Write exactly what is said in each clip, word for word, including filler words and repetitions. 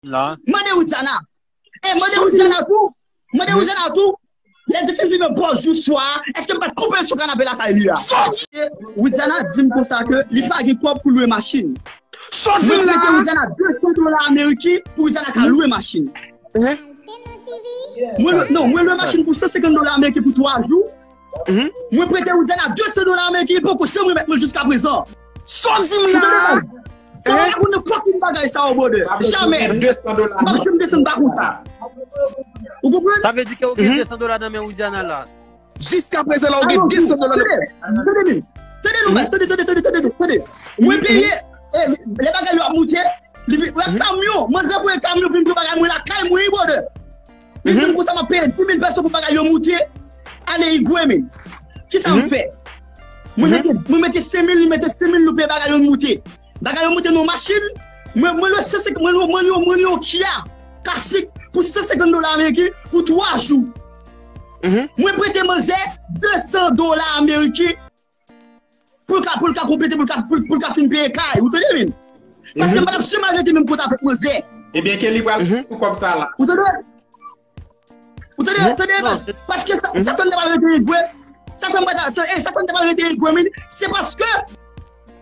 la. Mande Widiana. E mande Widiana tou. Mande Widiana tou. Lè l te fin vin bò jou swa, èske m pa t koupe l sou kanape lakay li a? Widiana di m konsa ke li pa gen kòb pou lwe machin. Mwen prete Widiana de san dola ameriken pou Widiana ka lwe machin. Mwen lwe, non, mwen lwe machin pou san senkant dola ameriken pou twa jou. Mwen prete Widiana de san dola ameriken, li poko janm remèt mwen l jiska prezan. Sa w di m la? Sa w reponn nan fucking bagay sa yo, brother? Jamè. M p ap janm desann ba konsa. Ou konprann? Sa vle di ke ou gen de san dola nan men Widiana la. Jiska prezan la, ou gen de san dola nan men. Tande, tande, tande, tande, non, baz, tande, tande, tande, tande, tande. Mwen peye, e, lè bagay yo ap moute, li vin, wè kamyon, manzè voye kamyon vin pran bagay mwen lakay mwen, wi, brother. Li di m konsa m ap peye dis mil pèso pou bagay yo moute, ale Igwe, men. Kisa m fè? Mwen mete, mwen mete senk mil, li mete senk mil, nou peye bagay yo moute. Bagay yo moute nan machin, mwen, mwen lwe san senkant, mwen lwe, mwen lwe, mwen lwe yon Kia kasik pou san senkant dola ameriken pou twa jou. Mwen prete manzè de san dola ameriken pou l ka, pou l ka konplete, pou l ka, pou, pou l ka fin peye kay. Ou tande, men? Paske m pa t ap janm al rete menm kote avèk manzè. Ebyen, ke li pral sou kòb sa la. Ou tande? Ou tande, tande, baz? Paske sa, sa fè m te pral rete Igwe. Sa fè m pa ta, sa, e, sa fè m te pral rete Igwe, men. Se paske,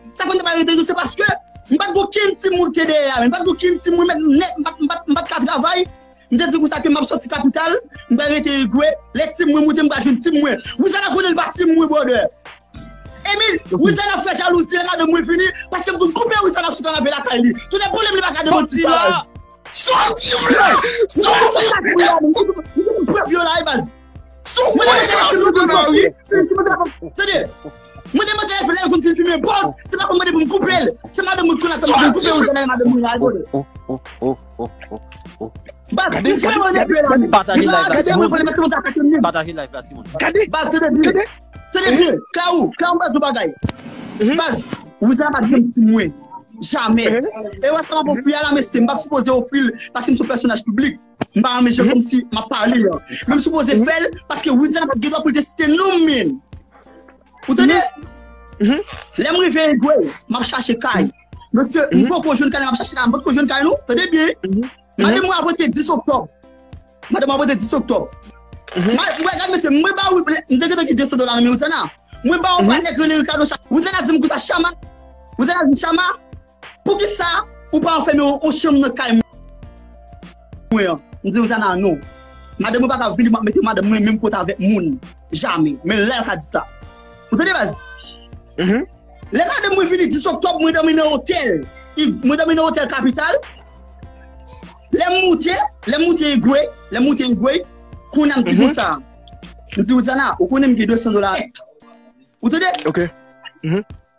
sa fè m te pral rete Igwe, se paske m pa t gen okenn timoun ki te dèyè a, men. M pa t gen okenn timoun, men, nèt, m pa t, m pa t, m pa t ka travay. M te di konsa ke m ap sòti kapital, m pral rete Igwe. Lè tim mwen moute, m pral jwenn tim mwen. Widiana konnen l pa tim mwen, brother. Emil, Widiana fè jalouzi lè madanm mwen vini, paske m konn koupe Widiana sou kanape lakay li. Tout lè pwoblèm li pa ka demanti sa. Sa w di m la? Sa w di m la? Prèv yo la, e baz. Mwen te mande l si mwen konn fè. Tande. Mwen te mande l lè l konn fin fimen bòz. Se pa pou mande pou m koupe l. Se madanm mwen ki konn ap fè m konn koupe Widiana, madanm mwen la, e brother. Baz, m vrèman nève la, men. Pataje live la, timoun. Pataje live la, timoun. Baz, tande byen. Tande byen. Klaou, Klaou, m pral di w bagay. Baz, Widiana pa t janm ti mwen. Jamè. E wè sa m ap ofri a la, mesye, m pa t sipoze ofri l paske m se yon pèsonaj piblik. M pa renmen jan kòmsi m ap pale an. Men m sipoze fè l paske Widiana pa t gen dwa pou l te site non m, men. Ou tande? Lè m rive Igwe, m ap chache kay. Mesye, m poko jwenn kay la, m ap chache kay la, m potko jwenn kay non. Tande byen. Madanm mwen ap rantre dis oktòb. Madanm mwen ap rantre dis oktòb. Ma-, mwen gade mesye, mwen ba wi, m te gentan gen de san dola nan men Widiana. Mwen ba yon patnè ki rele Ricardo Cha-, Widiana di m konsa, Chama. Widiana di m, Chama, poukisa ou pa anfèmen yon, yon chanm nan kay mwen an? M di Widiana non. Madanm mwen pa ka vini, m ap mete madanm mwen menm kote avèk moun. Jamè. Men lè l ka di sa. Ou tande baz? Lè madanm mwen vini dis oktòb, mwen dòmi nan otèl. I-, mwen dòmi nan otèl kapital. Lè m moute, lè m moute Igwe, lè m moute Igwe, kounye a m di konsa. M di, Widiana, ou konnen m gen de san dola nèt. Ou tande? Ok.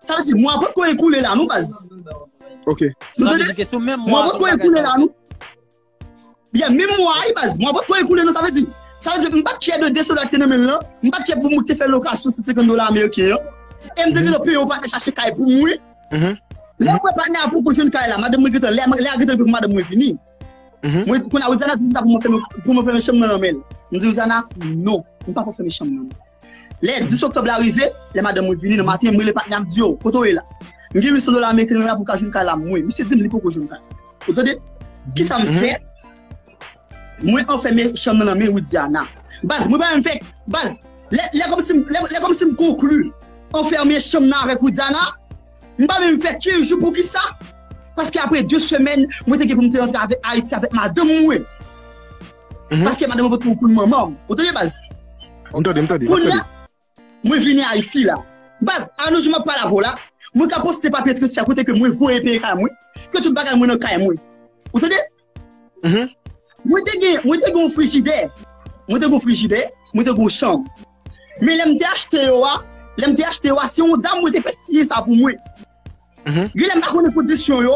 Sa vle di, mwa potko ekoule la, non, baz. Ok. Nou tande? Mwa potko ekoule la, non. Byen, menm mwa, wi, baz. Mwa potko ekoule, non, sa vle di. Sa vle di, m pa t fyè de de san dola ki te nan men l lan. M pa t fyè pou m te fè lokasyon san senkant dola ameriken an. E m te gentan peye yon patnè chache kay pou mwen. Lè m wè patnè a poko jwenn kay la, madanm mwen gentan, lè, lè a gentan rive pou madanm mwen vini. Mwen, kounye a, Widiana di m sa pou mwen fèmen, pou mwen fèmen chanm nan nan men l. M di, Widiana, non, m pa pou fèmen chanm nan. Lè dis oktòb la rive, lè madanm mwen vini nan maten, m rele patnè a, m di, yo, kote w ye la? M gen uit san dola ameriken nan men la pou m ka jwenn kay la, mwen. Misye di m li poko jwenn kay. Ou tande? Kisa m fè? Mwen anfèmen chanm nan nan men Widiana. Baz, mwen pa menm fè, baz, lè, lè kòmsi m, lè, lè kòmsi m konkli anfèmen chanm nan avèk Widiana, m pa menm fè kenz jou. Poukisa? Paske apre de semèn, mwen te gen pou m te rantre avè-, Ayiti avèk madanm mwen. Paske madanm mwen potko konn manman m. Ou tande, baz? M tande, m tande, m ap tande. Kounye a, mwen vini Ayiti la. Baz, a nou jou m ap pale avè w la, mwen ka poste papye transfè kote ke mwen voye peye kay mwen, ke tout bagay mwen nan kay mwen. Ou tande? Mwen te gen, mwen te gen yon frijidè. Mwen te gen yon frijidè, mwen te gen yon chanm. Men lè m te achte yo a, lè m te achte yo a, se yon dam mwen te fè siyen sa pou mwen. Genlè m pa konnen kondisyon yo.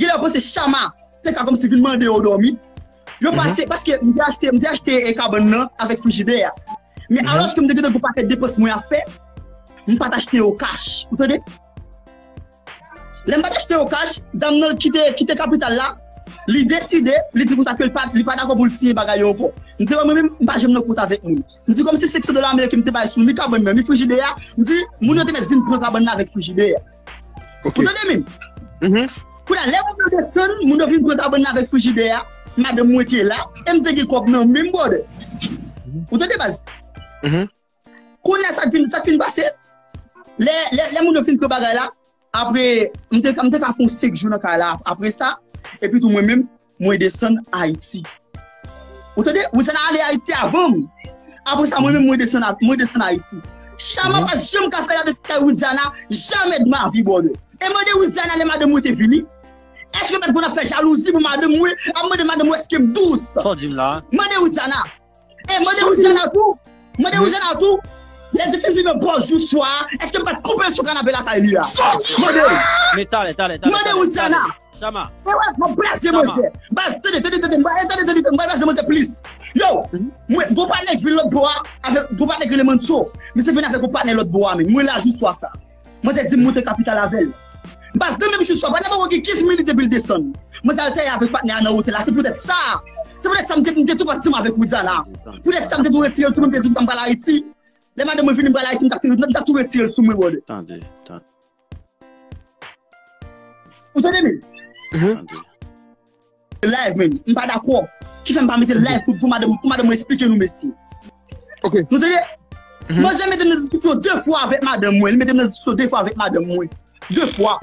Genlè yo panse Chama te ka kòmsi vin mande yo dòmi. Yo pase, paske m te achte, m te achte, e, kabann nan avèk frijidè a. Men alòske m te gentan gen yon pakèt depans mwen ap fè, m pa t achte yo kach. Ou tande? Lè m pa t achte yo kach, dam nan ki te, ki te kapital la, li deside, li di konsa ke li pa, li pa dakò pou l siyen bagay yo ankò. M di, wè, mwen menm, m pa janm nan kont avèk moun. M di, kòmsi senk san dola ameriken m te bay sou ni kabann nan, ni frijidè a, m di, moun yo te mèt vin pran kabann nan avèk frijidè a. Ou tande, men? Kounye a, lè moun yo desann, moun yo vin pran kabann nan avèk frijidè a, madanm mwen te la, e m te gen kòb nan men m, brother. Ou tande, baz? Kounye a, sa k vin, sa k vin pase, lè, lè, lè moun yo fin pran bagay la, apre, m te, m te ka fè yon senk jou nan kay la, apre sa, epi tou mwen menm, mwen desann Ayiti. Ou tande? Widiana ale Ayiti avan m. Apre sa, mwen menm, mwen desann, mwen desann Ayiti. Chama pa janm ka fè la de kay Widiana, jamais de ma vie, brother. E mande Widiana lè madanm mwen te vini. Èske m pa t konn ap fè jalouzi pou madanm mwen? Ap mande madanm mwen èske m dous? Sa w di m la? Mande Widiana. E mande Widiana tou. Mande Widiana tou. Lè te fin vin bòz jou swa, èske m pa t koupe l sou kanape lakay li a? Mande. Men talè, talè, talè. Mande Widiana. Chama. E wè, m ap brase manzè. Baz, tande, tande, tande, m pral, tande, tande, tande, m pral brase manzè plis. Yo, mwen, gon patnè k vin lòt bò a, avèk, gon patnè k rele Manso. Misye vin avèk yon patnè lòt bò a, men mwen la jou swa sa. Manzè di m moute kapital avè l. Baz, nan menm jou swa, patnè poko gen kenz minit depi l desann. Manzè al tèyè avèk patnè a nan otèl la. Se poutèt sa. Se poutèt sa m te, m te tou pati ansanm avèk Widiana. Poutèt sa m te tou retire l sou mwen, m te di sa m pral Ayiti. Lè madanm mwen vini, m pral Ayiti, m t ap, m t ap tou retire l sou mwen, brother. Tande, tande. Ou tande, men? Tande. Live, men. M pa dakò. Ki fè m pa mete live pou, pou madanm, pou madanm mwen esplike nou, mesye. Ok. Nou tande? Manzè mete m nan diskisyon de fwa avèk madanm mwen. Li mete m nan diskisyon de fwa avèk madanm mwen. De fwa.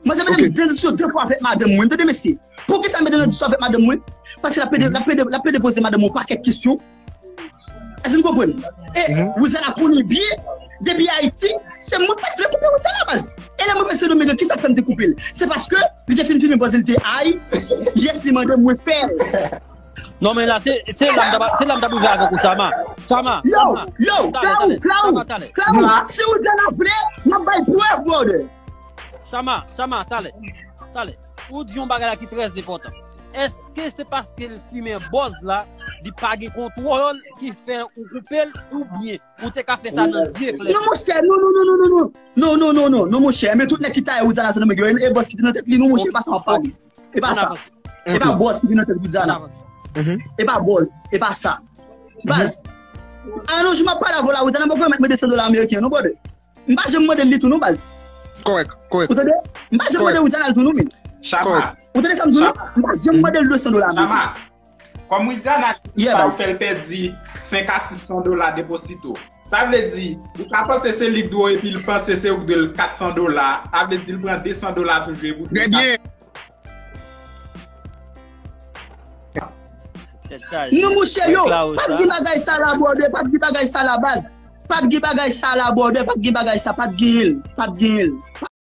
Manzè mete m nan diskisyon de fwa avèk madanm mwen. Tande, mesye. Poukisa l mete m nan diskisyon avèk madanm mwen? Paske l ap plede, l ap plede, l ap plede poze madanm mwen yon pakèt kesyon. Èske n konprann? E Widiana konnen byen, depi Ayiti, se mwen k pa t vle koupe Widiana, baz. E lè mwen vin Sendomeng, kisa k fè m te koupe l? Se paske li te fin filme bòz li te ay, yes, li mande mwen fè l. Non, men la, se, se la m t ap, se la m t ap rive avèk ou, Chama. Chama, yo, Chama, yo, talè, Klaou, talè, Klaou, Chama, talè. Klaou, si Widiana vle, m ap bay prèv, brother. Chama, Chama, talè, talè. Ou di yon bagay la ki trè enpòtan. Èske se paske l fimen bòz la, li pa gen kontwòl ki fè ou koupe l, oubyen ou te ka fè sa nan zye klè? Non, monchè, non, non, non, monchè, men tout nèg ki taye Widiana Sendomeng yo, e, e bòz ki te nan tèt li, non, monchè, e pa sa m ap pale. E pa sa. E pa bòz ki te nan tèt Widiana. E pa bòz, e pa sa. Baz, an yon jou m ap pale avè w la, Widiana poko remèt mwen de san dola ameriken, non, brother. M pa janm mande l li tou non, baz. Kòrèk, kòrèk. Ou tande? M pa janm mande Widiana l tou non, men. Chama. Ou tande sa m di w non? M pa janm mande l de san dola, men. Chama. Kòm Widiana di sa, ou fè l pèdi senk a sis san dola deposito. Sa vle di, ou ka panse se li k dwe w epi l panse se ou k dwe l kat san dola. Sa vle di l pran de san dola toujou epi w dwe l kat san dola. Non, monchè, yo, pa t gen bagay sa la, brother, pa t gen bagay sa la, baz. Pa t gen bagay sa la, brother, pa t gen bagay sa, pa t genyen l, pa t genyen l.